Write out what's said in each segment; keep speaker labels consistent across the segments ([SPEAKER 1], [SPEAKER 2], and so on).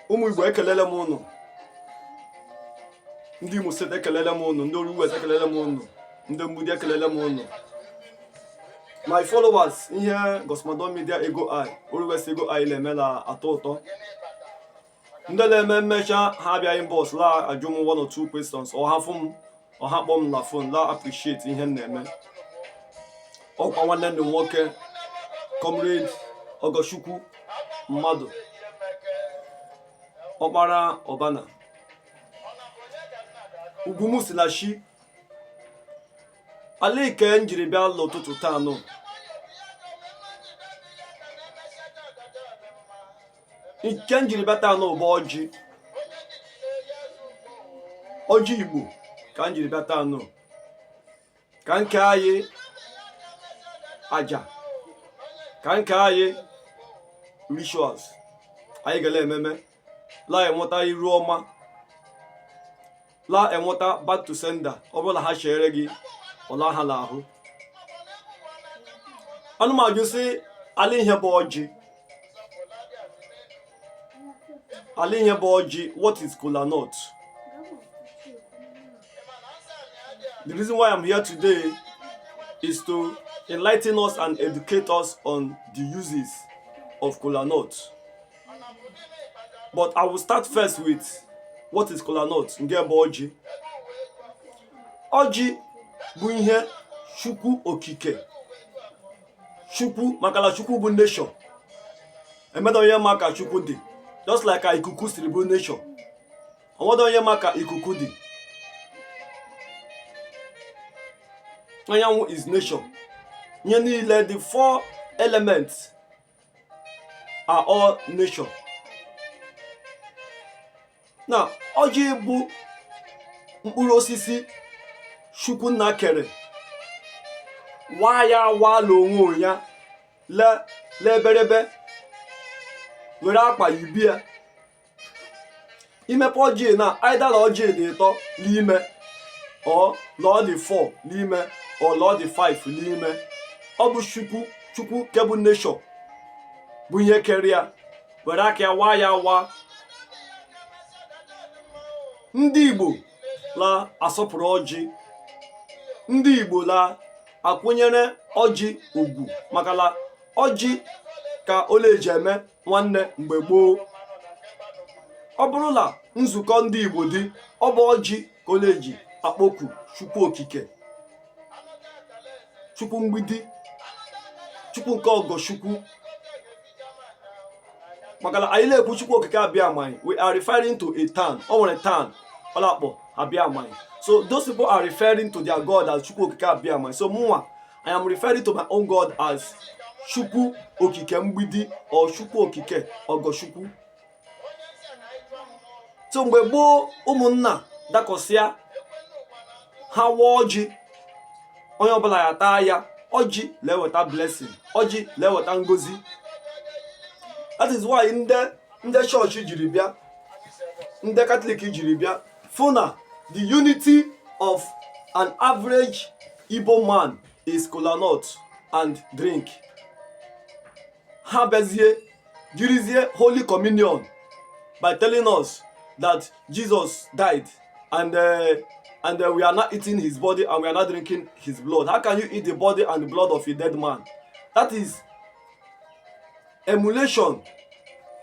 [SPEAKER 1] Ụmụ Igbo, ekelele m ụnụ. Ndị Imo Steeti, ekelele m ụnụ. Ndị Oru West, ekelele m ụnụ. Ndị Mgbidi, ekelele m ụnụ. My followers, ihe Gosmadon Media Ego I, Oru West Ego I na-eme na atọ ụtọ. Ndị na-eme mmecha ha abịa inbox la ajụ m one or two questions, ọ ha fụ m, ọ ha kpọọ m na phone la appreciate ihe m na-eme. Ọkwa nwanne m nwoke, Comrade Ogochukwu Mmadụ, Ọkpara Ọbana ugwu m si na shi ala ike m jiri bịa l'ụtụtụ taa nụ. Nke m jiri bịa taa nụ bụ ọjị, ọjị Igbo ka m jiri bịa taa nụ, ka nke anyị aja, ka nke anyị rituals anyị gala ememe la enweta iru ọma, la enweta back to sender. Ọ bụrụ na ha chere gị ọla ha n'ahụ anụmajụ sị ala ihe bụ ọjị, ala ihe bụ ọjị. What is kola nut? The reason why I'm here today is to enlighten us and educate us on the uses of kola nut. But I will start first with what is kola nut, nke bụ ọjị. Ọjị bụ ihe Chukwu Okike, Chukwu, maka na Chukwu bụ nature. Emedo onye ma ka Chukwu dị, just like ka ikuku siri bụ nature. Onwedo onye ma ka ikuku dị. Anyanwụ is nature. Ihe niile, the four elements are all nature. Na ọjị bụ mkpụrụ osisi Chukwu nna kere, waa ya waala onwe ya leberebe, were akpa yibi ya. Imepe ọjị na either na ọjị dị ịtọ n'ime, or na ọ dị 4 n'ime, or na ọ dị 5 n'ime. Ọ bụ Chukwu, Chukwu nke bụ nature, bụ ihe kere ya, were aka ya waa ya waa. Ndị Igbo la asọpụrụ ọjị, ndị Igbo la akwụnyere ọjị ugwu, maka na ọjị ka ole eji eme nwanne mgbe gboo. Ọ bụrụ na nzukọ ndị Igbo dị, ọ bụ ọjị ka ole eji akpọku Chukwu Okike, Chukwu Mgbidi, Chukwu nke Ọgọchukwu. Maka na anyị na-ekwu Chukwu Okike Abịama, we are referring to a town. O nwere town ọ na-akpọ Abịama. So those people are referring to their God as Chukwu Okike Abịama. So mụnwa, I am referring to my own God as Chukwu Okike Mgbidi or Chukwu Okike Ọgọchukwu. So mgbe gboo, ụmụnna dakọsịa, ha waa ọjị, onye ọbụla ya taa ya. Ọjị na-eweta blessing, ọjị na-eweta ngozi. That is why ndị chọọchị jiri bịa, ndị Katọlik jiri bịa fụ na the unity of an average Igbo man is kola nut and drink. Ha bịazie jirizie Holy Communion by telling us that Jesus died and we are not eating his body and we are not drinking his blood. How can you eat the body and the blood of a dead man? That is emulation.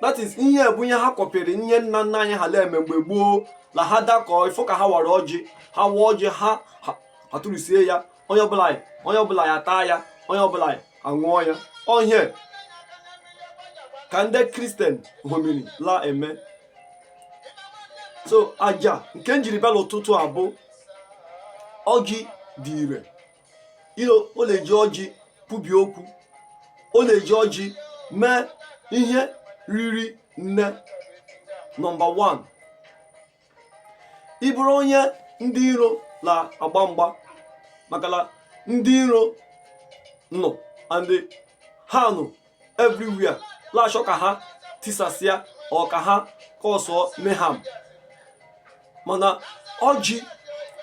[SPEAKER 1] That is ihe bụ ihe ha kọpịrị, ihe nna nna anyị ha na-eme mgbe gboo, na ha dakọ ifo ka ha wara ọjị, ha waa ọjị, ha tụrụsie ya, onye ọbụla ya taa ya, onye ọbụla aṅụọ ya. Ọ ihe ka ndị Kristian homiri la eme. So aja nke m jiri bịa n'ụtụtụ a bụ ọjị dị ire. Iro ọ na-eji ọjị kwubie okwu, ọ na-eji ọjị mee ihe riri nne. Number 1, ị bụrụ onye ndị iro na-agba mgba, maka na ndị iro nọ and ha nọ everywhere na-achọ ka ha tisasịa ọ ka ha cause mayhem. Mana ọjị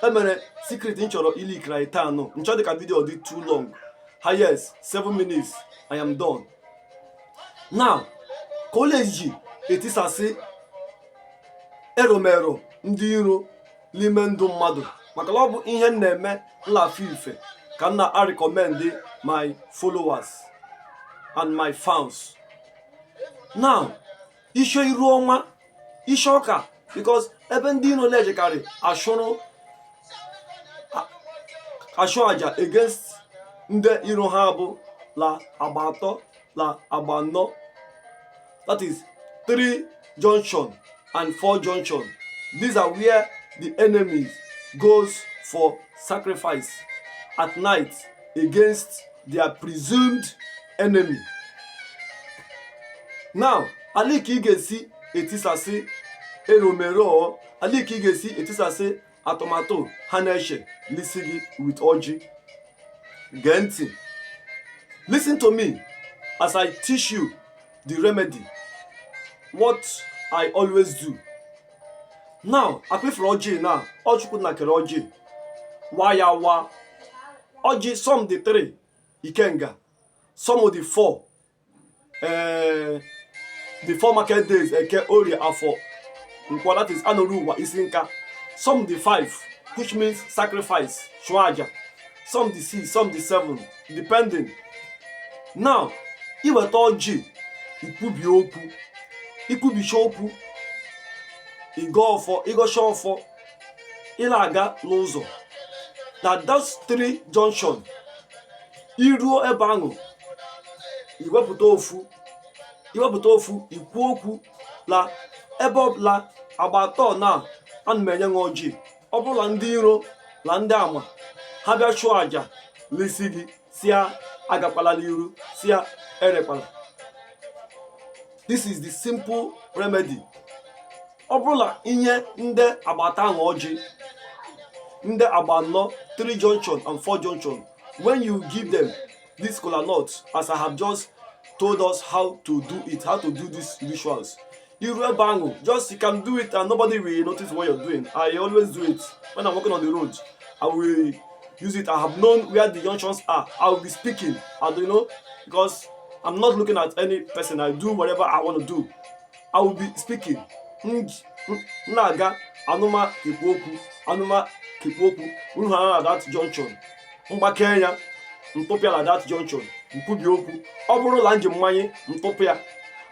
[SPEAKER 1] emere secret m chọrọ ilikra taa nọ nchọ dị ka video dị too long. Ha, yes, 7 minutes, I am done now. Ka ọ na-eji etisasị Eromero ndị iro n'ime ndụ mmadụ, maka na ọ bụ ihe m na-eme nlafe ife ka m na-recommend my followers and my fans. Now, isho iru ọma isho ọka, because ebe ndị iro na-ejekarị achụrụ achụ aja against ndị iro ha bụ la agba atọ la agba anọ, that is three junction and four junction. These are where the enemies goes for sacrifice at night against their presumed enemy. Now, ali ka ị ga-esi etisasị eromero, ali ka ị ga-esi etisasị atụmatụ ha na-eche n'isi gị with ọjị. Gee ntị, listen to me as I teach you the remedy, what I always do. Now, akpịfụrụ ọjị na ọchukwu na kere ọjị wa ya wa ọjị. Some dị three ikenga, some dị four, the four market days: Eke, Orie, Afọ, Nkwọ, that is anọrụ ụwa isi nka. Some dị five, which means sacrifice, chụọ aja. Some dị six, some dị seven, depending. Now, iweta ọjị, ikwubi okwu, ikwubicha okwu, ịgọ ọfọ, ịgọcha ọfọ, ị na-aga n'ụzọ na those three junction, iruo ebe ahụ, iwepụta ofu, iwepụta ofu, ikwu okwu la ebe ọbụla agba atọ na ana m enye nwa ọjị. Ọ bụla ndị iro na ndị ama ha bịa chụọ aja n'isi gị, si ya agakwala n'iru, si ya erekwala. This is the simple remedy. Ọ bụrụ inye ndị agbata ahụ ọjị, ndị agba anọ, three junction and four junction, when you give them this kola nut, as I have just told us how to do it, how to do these rituals, iru ebe ahụ, just you can do it and nobody will notice what you're doing. I always do it when I'm walking on the road. I will use it. I have known where the junctions are. I will be speaking. I don't know, because I'm not looking at any person. I do whatever I want to do. I will be speaking. M na-aga, anụma kekwu okwu, anụma kekwu okwu, uru ha na that junction, mgbake ya, ntụpịa na that junction, nkwubi okwu. Ọ bụrụ na njem mmanya ntụpịa,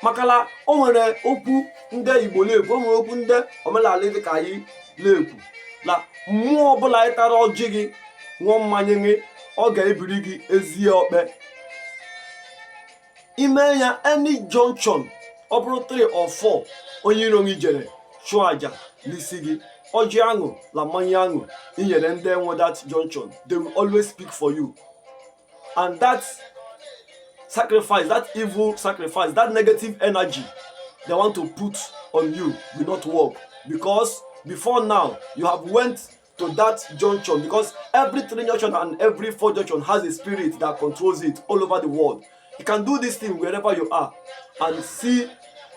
[SPEAKER 1] maka na o nwere okwu ndị Igbo na-ekwu, o nwere okwu ndị omenala dị ka anyị na-ekwu na mmụọ ọbụla ị tara ọjị gị, ṅụọ mmanya gị, ọ ga-ebiri gị ezi okpe. Ime ya any junction, ọ bụrụ 3 or 4, onye iro gị jere chụọ aja n'isi gị, ọjị aṅụ na mmanya aṅụ inyere ndị nwe that junction, they will always speak for you, and that sacrifice, that evil sacrifice, that negative energy they want to put on you will not work, because before now you have went to that junction, because every three junction and every four junction has a spirit that controls it all over the world. You can do this thing wherever you are and see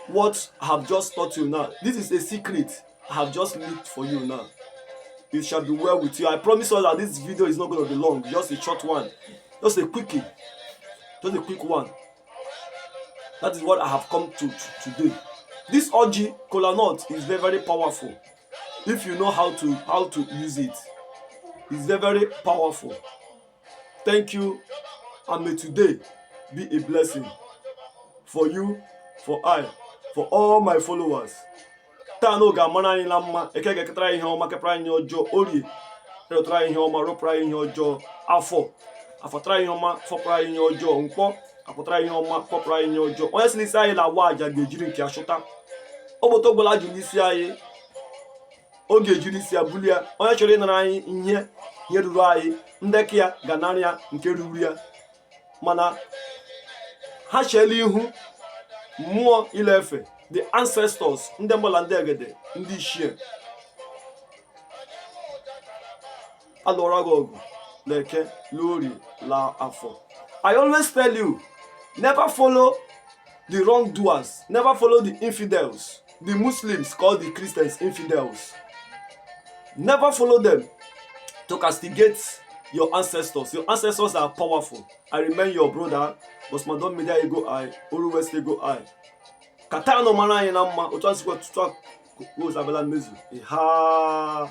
[SPEAKER 1] what I have just taught you now. This is a secret I have just leaked for you now. It shall be well with you. I promise you that this video is not going to be long, just a short one, just a quickie, just a quick one. That is what I have come to today. This ọjị, kola nut, is very, very powerful if you know how to use it. It's very, very powerful. Thank you, and may today be a blessing for you, for I, for all my followers. Taa na oge amara anyị na mma. Eke ga-eketara anyị ihe ọma, kepụrụ anyị ihe ọjọọ. Orie rịọtara anyị ihe ọma, rụpụrụ anyị ihe ọjọọ. Afọ afọtara anyị ihe ọma, fọpụrụ anyị ihe ọjọọ. Nkwọ apụtara anyị ihe ọma, fọpụrụ anyị ihe ọjọọ. Onye si n'isi anyị na-awa aja ga-ejiri nke ya chụta obodo ọbụla ji n'isi anyị, ọ ga-ejiri isi ya bulie ya. Onye chọrọ ịnara anyị ihe ihe ruru anyị, ndekọ ya ga-anara ya nke ruru ya, mana ha cheela ihu mmụọ ile efe, the ancestors, ndị mbụ la ndị egede, ndị ichie alụọrọ gị ọgụ la Eke, la Orie, la Afọ. I always tell you, never follow the wrongdoers, never follow the infidels. The Muslims call the Christians infidels. Never follow them to castigate your ancestors. Your ancestors are powerful. I remain your brother, Bosmadon Media Ego I, Oru West Ego I. Ka taa nọ mara anyị na mma otu a sikwa tutu. Rose abịala mmezu ha.